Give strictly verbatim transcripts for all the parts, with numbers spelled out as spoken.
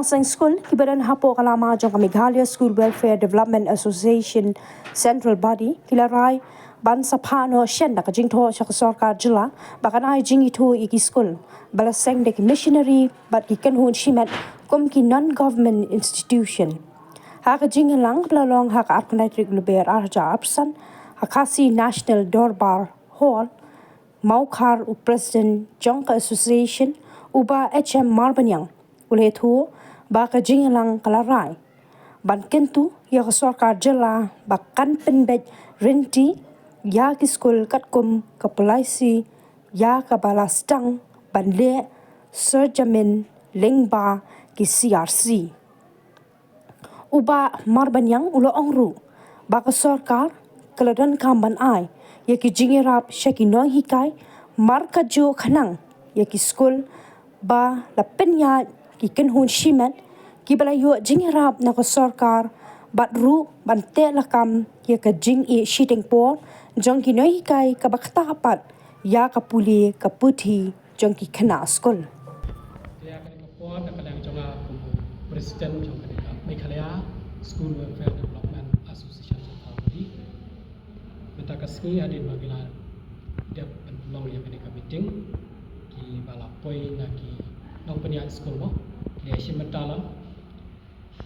Seng skul kiba don hapoh ka lama jong ka Meghalaya School Welfare Development Association Central Body ki la rai ban sa phah noh shen da ka jingthoh sha ka sorkar jylla ba kan ai jingithuh ïa ki skul ba la seng da ki missionary bad ki kynhun shimet kum ki non-government institution. Ha ka jingïalang ba la long ha ka arphew khyndai tarik Lber arhajar arphew san ha Khasi National Dorbar Hall, Mawkhar, u President jong ka Association, u Bah H M Marbaniang, u la ïathuh ba ka jingïalang ka la rai ban kyntu ïa ka sorkar jylla ba kan pynbeit rynti ïa ki skul katkum ka policy ïa kaba la sdang ban leh sorjamin lyngba ki C R C. U Bah Marbaniang u la ong ruh ba ka sorkar ka la donkam ban ai ïa ki jingïarap sha ki nonghikai markajuh khnang ïa ki skul ba la pynïaid ki kynhun shimet kiba la ïoh jingïarap na ka sorkar bad ruh ban teh lakam ïa ka jingïeit shiteng por jong ki nonghikai kaba ktah pat ïa ka pule ka puthi jong ki khynnah skul. Te ha kane ka por na ka liang jong nga kum u President jong kane ka Meghalaya School Welfare Development Association Central Body. Mynta ka sngi hadien ba ngi la dep pynlong ïa kane ka meeting, kiba la poi na ki nongpynïaid skul mo, ki la shim bynta lang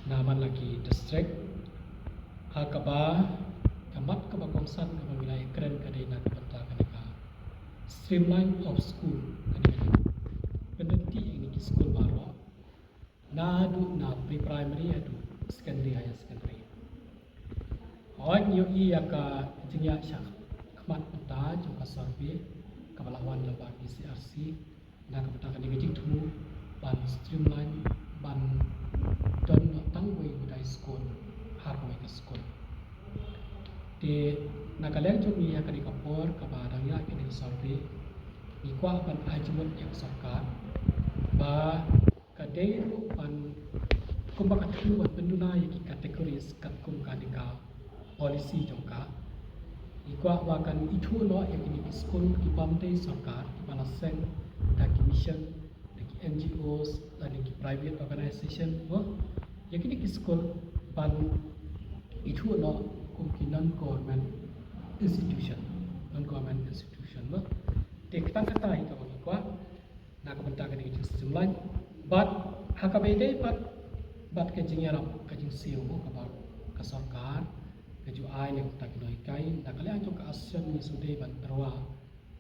na man la ki district. Ha kaba ka mat kaba kongsan kaba ngi la ïakren ka dei na ka bynta kane ka streamline of school, kane ka pynrynti ïa kine ki skul baroh naduh na pre-primary haduh secondary, higher secondary. Hooid, ngi ïohi ïa ka jingïaid shakhmat mynta jong ka survey kaba la wan lyngba ki C R C na ka bynta kane ka jingthmu ban streamline, ban don noh tang uwei u dai skul ha kawei ka skul. Te na ka liang jong ngi ha kane ka por kaba dang ïaid kane ka survey, ngi kwah ban ai jingmut ïa ka sorkar ba ka dei ruh ban, kumba ka thmu ban pynduna ïa ki categories katkum kane ka policy jong ka. Ngi kwah ba kan ithuh noh ïa kine ki skul ki bym dei sorkar, kiba la seng da ki mission, da ki N G Os lane ki private organization mo. Ïa kine ki skul ban ithuh noh kum ki non-government institution, non-government institution mo. Te tang kata hi kaba ngi kwah na ka bynta kane ka jingstreamline. Bad ha kaba ïadei pat bad ka jingïarap ka jingsiew mo kaba ka sorkar ka ju ai na ka bynta ki nonghikai, na ka liang jong ka association ngi sngewdei ban tyrwa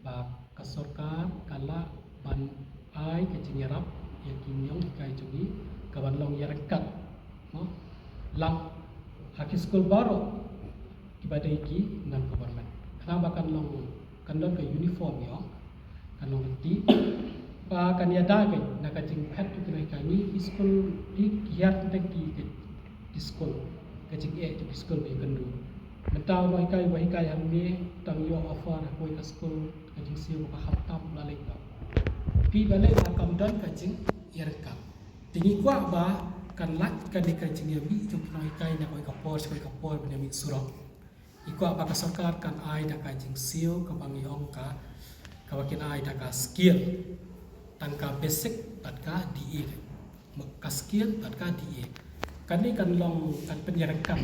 ba ka sorkar ka lah ban ai ka jingïarap ïa ki nonghikai jong ngi kaban long ïaryngkat mo, lang ha ki skul baroh kiba dei ki non-government. Khnang ba kan long, kan don ka uniform ïa, kan long lynti ba kan ïada ka na ka jingphet jong ki nonghikai. Ngi ki skul, ki hiar teng ki, ki skul, ka jingeh jong ki skul ba ïakynduh. Mynta u nonghikai uba hikai hangne tang ïoh offer ha kawei ka skul, ka jingsiew kaba khamtam la leit noh. Phi ba leit ba kam don ka jingïaryngkat. Te ngi kwah ba kan lait kane ka jingïamih jong ki nonghikai na kawei ka por sha kawei ka por ban ïamih surok. Ngi kwah ba ka sorkar kan ai da ka jingsiew kaba ngi ong ka, kaba kin ai da ka skill, tang ka basic bad ka D A. Ka skill bad ka D A. Kane kan long kan pynïaryngkat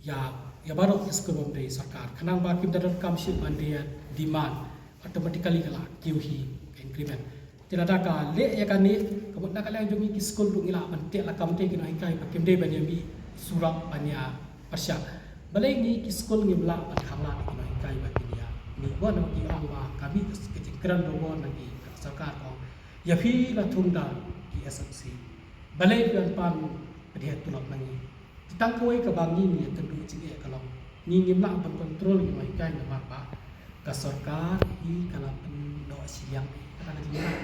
ïa, ïa baroh ki skul bym dei sorkar. Khnang ba kim da donkam shuh ban dei demand, automatically ka la kiew hi ka increment. Te lada ka leh ïa kane, ka mut na ka liang jong ngi ki skul ruh ngi lah ban teh lakam te ki nonghikai ba kim dei ban ïamih surok ban ïa pyrshah. Balei ngi ki skul ngim lah ban khanglad ïa ki nonghikai ba kin ïa mih, namar ki ong ba ka mih ka jingkren robor na ki, ka sorkar ka ong ïa phi la thung da ki S M C. Balei phi wan pan pynhiar tulop na ngi? Te tang kawei kaba ngi ngi ïakynduh jingeh ka long, ngi ngim lah ban control ïa ki nonghikai namar ba ka sorkar hi ka la pyndoh shiliang kata ka jingïarap.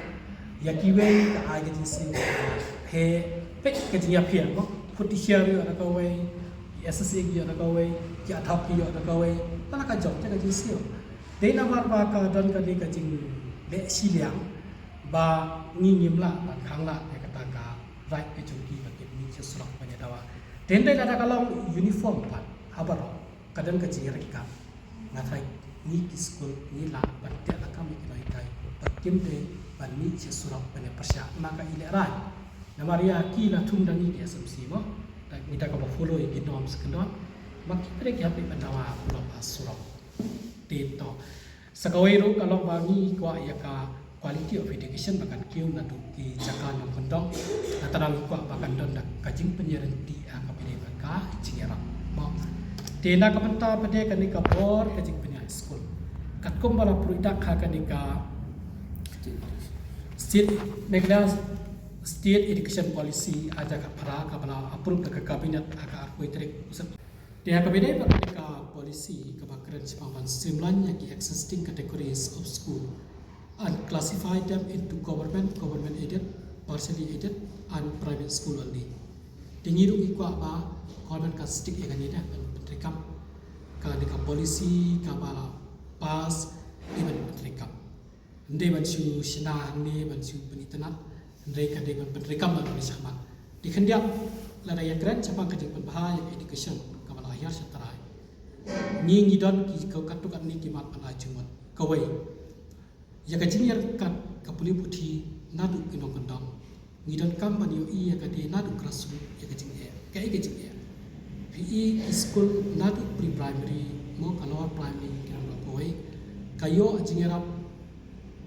Ïa kiwei ka ai ka jingsiew kaba heh, peit ka jingïapher mo, kut ki hiar ïoh da kawei, ki S S A ki ïoh da kawei, ki ad hoc ki ïoh da kawei, kata ka jong ka jingsiew. Dei namar ba ka don kane ka jingleh shiliang ba ngi ngim lah ban khanglad ïa kata ka right ka jong ki ba kin mih sha surok ban ïa dawa. Te hynrei lada ka long uniform pat ha baroh, ka don ka jingïaryngkat, nga tharai ngi ki skul ngi lah ban teh lakam ïa ki nonghikai ba kim dei ban mih sha surok ban ïa pyrshah na ka i lehrain. Namar ïa ki la thung da ngi ki S M C mo. Da ngi da kaba follow ïa ki norms kyndon. Ma ki pyrshah ki hap ban dawa block ha surok. Te to. Sa kawei ruh ka long ba ngi kwah ïa ka quality of education ba kan kiew naduh ki jaka nongkyndong. Lada ngi kwah ba kan don da ka jingpynïaryntih ha kaba ïadei bad ka jingïarap. Mo. Te na ka bynta pat de kane ka bor ka jingpynïaid skul. Katkum ba la pyrshah dak ha kane ka State Meghalaya State Education Policy ar hajar khatphra kaba la approve da ka cabinet ha ka arphew tarik u Sep-, Te ha kaba ïadei bad ka policy kaba kren shaphang ban streamline ïa ki existing categories of school and classify them into government, government aided, partially aided and private school only. Te ngi ruh ngi kwah ba government kan stick ïa kane da ban pyntreikam. Kane ka policy kaba la pass dei ban pyntreikam. Ym dei ban shu shna hangne ban shu pynitynnad, hynrei ka dei ban pyntreikam na ka bynta shakhmat. Te khyndiat lada ïa kren shaphang ka jingpynbha ïa ka education kaba la hiar sha trai. Ngi ngi don ki ka katto katne ki mat ban ai jingmut. Kawei, ïa ka jingïaryngkat ka pule puthi naduh ki nongkyndong. Ngi donkam ban ïohi ïa ka dei naduh grassroots ïa ka jingeh. Kaei ka jingeh? Phi i ki skul naduh pre-primary mo ka lower primary ki rang kawei. Ka ïoh jingïarap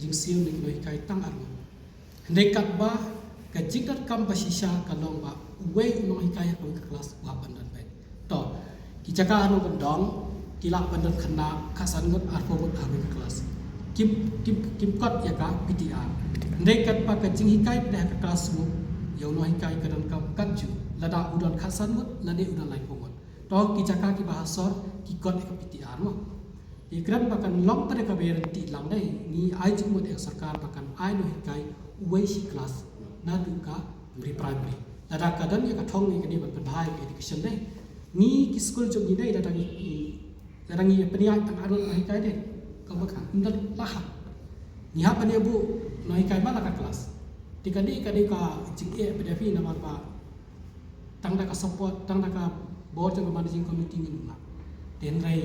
jingsiew na ki nonghikai tang arngut. Hynrei katba ka jingdonkam ba shisha ka long ba uwei u nonghikai ha kawei ka klas u hap ban don beit. To, ki jaka ha nongkyndong ki lah ban don khynnah khatsan ngut arphew ngut ha kawei ka klas. Kim, kim, kim kot ïa ka P T R. Hynrei katba ka jinghikai pyneh ha ka klas ruh ïa u nonghikai ka donkam katjuh. Lada u don khatsan ngut lane u don laiphew ngut. To ki jaka kiba ha sor ki kot ïa ka P T R mo. Ki kren ba kan long pat da kaba ïaryntih lang dei, ngi ai jingmut ïa ka sorkar ba kan ai nonghikai uwei shi klas naduh ka pre-primary. Lada ka don ïa ka thong ngi ka dei ban pynbha ïa ka education dei. Ngi ki skul jong ngi dei lada ngi, lada ngi ïa pynïaid tang arngut nonghikai dei. Ka ba kan ym don laha. Ngi hap ban ïa buh nonghikai man la ka klas. Te ka dei, ka dei ka jingeh ba dei phi namar ba tang da ka support, tang da ka bor jong ka managing committee ngin ym lah. Te hynrei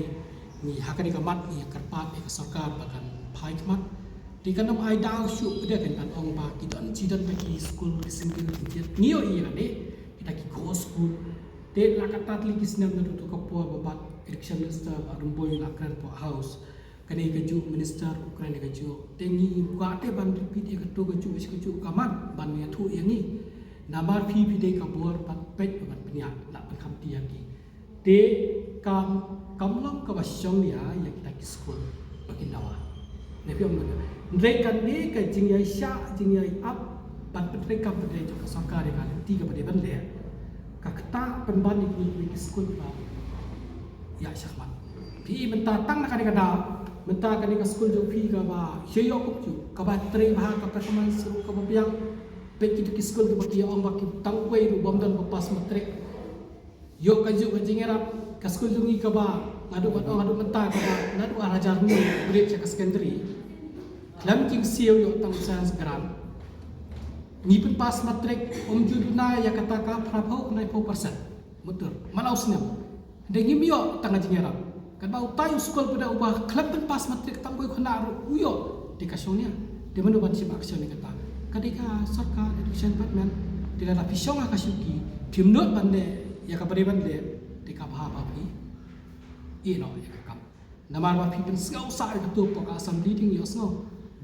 ngi ha kane ka mat ngi ïa kyrpad ïa ka sorkar ba kan phai khmat. Te kan ym ai daw shuh, ka dei kan, kan ong ba ki don, ki don da ki skul ki single ki jied. Ngi ïohi ïa kane kita ki ghost school. Te la katta tylli ki snem naduh tu ka por ba bad Education Minister Bah Rymbui la kren hapoh House. Kane kajuh minister u kren kajuh. Te ngi kwah te ban repeat ïa kato kajuh, kajuh ka mat ban ïathuh ïa ngi. Namar phi phi dei ka bor ban peit ban pynïaid, lah ban khamti ïa ki. Te kam, kam long kaba shong ïa, ïa kita ki skul ba kin dawa. Ne phi ong ne. Hynrei kane ka jingïaishah, jingïaiap ban pyntreikam, pyntreikam jong ka sorkar ïa ka lynti kaba dei ban leh. Ka ktah pynban ïa kine ki skul ba ïa shakhmat. Phi mynta tang na kane ka daw, mynta kane ka skul jong phi kaba sha ïoh kumjuh, kaba trei bha ka performance ruh kaba biang. Peit kito ki skul kiba ki ong ba ki tang uwei ruh bym don ba pass matric. Ïoh kajuh ka jingïarap, ka skul jong ngi kaba nga duh, nga duh mynta kaba naduh ar hajar ngut bret sha ka secondary. Khlem jingsiew ïoh tang science grant. Ngi pynpass matric ym ju duna ïa kata ka phraphew khyndai phew percent. Mutur man la u snem. Hynrei ngim ïoh tang ka jingïarap. Katba utai u skul pat de uba khlem pynpass matric tang uwei u khynnah ruh u ïoh. Te ka shong nia. Te mano ban shim action ïa kata? Ka dei ka sorkar, education department. Te lada phi shong ha ka shuki, phim nud ban leh ïa kaba dei ban leh, te ka bha ba phi ïeh noh ïa ka kam. Namar ba phi pynsngew sah ïa kato hapoh ka assembly, te ngi ïohsngew.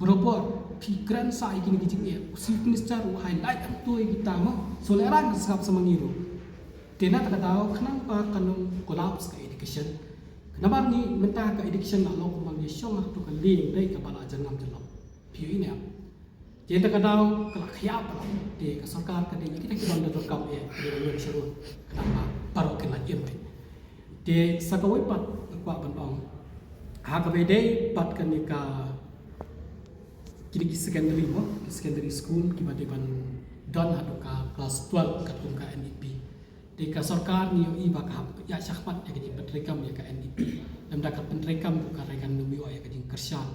Barabor phi kren sah ïa kine ki jingeh. U chief minister u highlight hangto ïa kita mo. Sohluid ka sngap sa ma ngi ruh. Te na kata ka daw khnang ba kan ym collapse ka education. Namar ngi mynta ka education la long kumba ngi shong ha kato ka lieng dei kaba la jyrngam jyllop. Phi ïohi ne em? Te na kata ka daw ka la khia palat, te ka sorkar ka dei kita ki ban da donkam eh, ka dei ban ïoh sharud. Khnang ba baroh kin lait im. Te sa kawei pat nga kwah ban ong, ha kaba ïadei bad kane ka, kine ki secondary mo, secondary school kiba dei ban don haduh ka class twelve katkum ka N E P. Te ka sorkar ngi ïohi ba ka hap ïa shakhmat ïa ka jingpyntreikam ïa ka N E P. Lymda ka pyntreikam ruh ka rei kan ym ïoh ïa ka jingkyrshan.